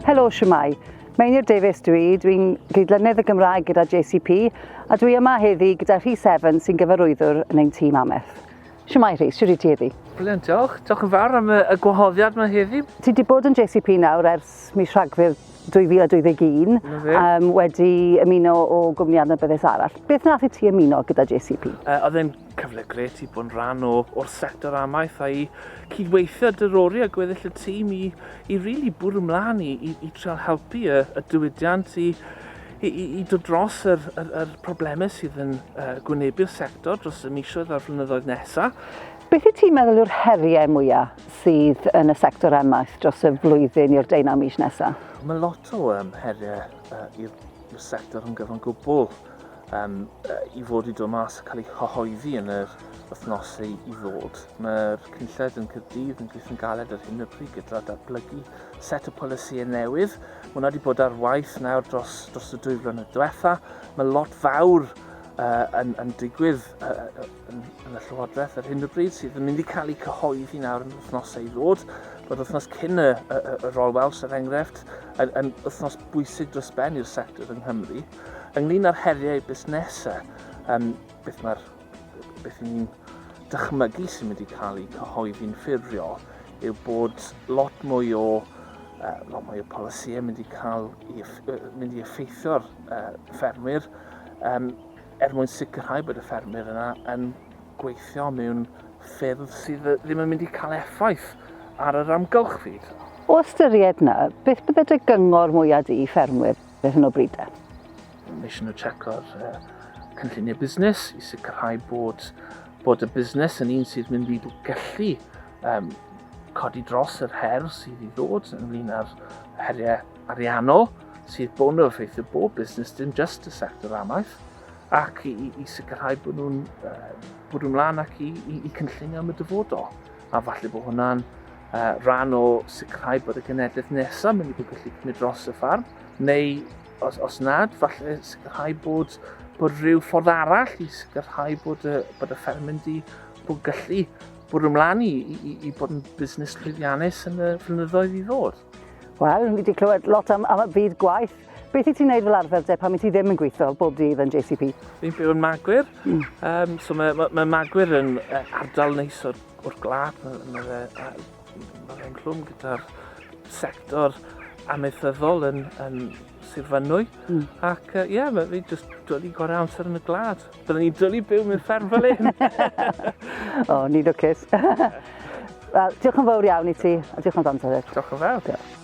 Helo, shwmae. Meinir Davies dwi, dwi'n gydlynydd y Gymraeg gyda JCP a dwi yma heddi gyda Rhys Evans sy'n gyfarwyddwr yn ein tîm amaeth. Shwmae Rhys, shwt wyt ti heddi? Brilliant, diolch. Diolch yn fawr am y, y gwahoddiad yma heddi. Ti wedi bod yn JCP nawr ers mis Rhagfyr 2021, um, wedi ymuno o gwmni adnabyddus arall. Beth nath i ti ymuno gyda JCP? Uh, oedd e'n cyfle gret i bod yn rhan o, o'r sector amaeth a i cydweithio dy Rory a gweddill y tîm i, i really bwrw ymlaen i, i, i trial helpu y, y diwydiant i, i, i, i dod dros yr, yr, yr problemau sydd yn uh, gwynebu'r sector dros y misoedd a'r flynyddoedd nesaf. Beth wyt ti'n meddwl yw'r heriau mwyaf sydd yn y sector amaeth dros y flwyddyn i'r deunaw mis nesaf? Mae lot o um, heriau uh, i'r sector yn gyfan gwbl um, uh, i fod i dod mas a cael ei chyhoeddi yn yr wythnosau i ddod. Mae'r cynlled yn Cyrdydd yn gweithio'n galed ar hyn o bryd gyda datblygu set o polisïau newydd. Mae hwnna wedi bod ar waith nawr dros, dros y dwy flynedd diwetha. Mae lot fawr uh, yn, yn digwydd uh, yn, yn y Llywodraeth ar hyn o bryd sydd yn mynd i cael ei cyhoeddi nawr yn wythnosau i ddod. Bod wythnos cyn y, y, y Royal Welsh, er enghraifft, yn, yn wythnos bwysig dros ben i'r sector yng Nghymru. Ynglyn â'r heriau busnesau, um, beth mae'r beth ni'n dychmygu sy'n mynd i cael ei cyhoeddi'n ffurfiol yw bod lot mwy o uh, lot mwy o polisïau mynd i cael i, mynd i effeithio'r uh, ffermwyr um, er mwyn sicrhau bod y ffermwyr yna yn gweithio mewn ffyrdd sydd ddim yn mynd i cael effaith ar yr amgylchfyd. O ystyried na, beth bydde dy gyngor mwyaf di i ffermwyr ar hyn o bryd de? Mae eisiau nhw checo'r uh, cynlluniau busnes i sicrhau bod, bod y busnes yn un sydd mynd i gallu um, codi dros yr her sydd i ddod ynglyn â'r heriau ariannol sydd bod nhw effeithio bob busnes, dim just y sector amaeth, ac i, i, i sicrhau bod nhw'n uh, bod ymlaen ac i, i, i cynllunio am y dyfodol. A falle bod hwnna'n uh, rhan o sicrhau bod y genedlaeth nesaf mynd i bod gallu cymryd dros y ffarm, neu os, os nad, falle sicrhau bod, bod rhyw ffordd arall i sicrhau bod y, bod y fferm mynd i bod gallu bwrw ymlaen i, i, i bod yn busnes llwyddiannus yn y flynyddoedd i ddod. Wel, ni wedi clywed lot am, am y byd gwaith. Beth wyt ti'n neud fel arfer te pan wyt ti ddim yn gweithio bob dydd yn JCP? Fi'n byw yn Magwyr. Mm. Um, so mae, mae, mae Magwyr yn ardal neis o'r, or gwlad. Mae, mae, fe, mae fe'n clwm gyda'r sector amaethyddol yn, yn Sir Fynwy. Mm. Ac ie, uh, yeah, mae fi just dwlu gorau amser yn y glad. Byddwn ni'n dwlu byw mewn fferm fel hyn. o, ni lwcus. Wel, diolch yn fawr iawn i ti, a diolch am dy amser. Diolch yn fawr. Diolch.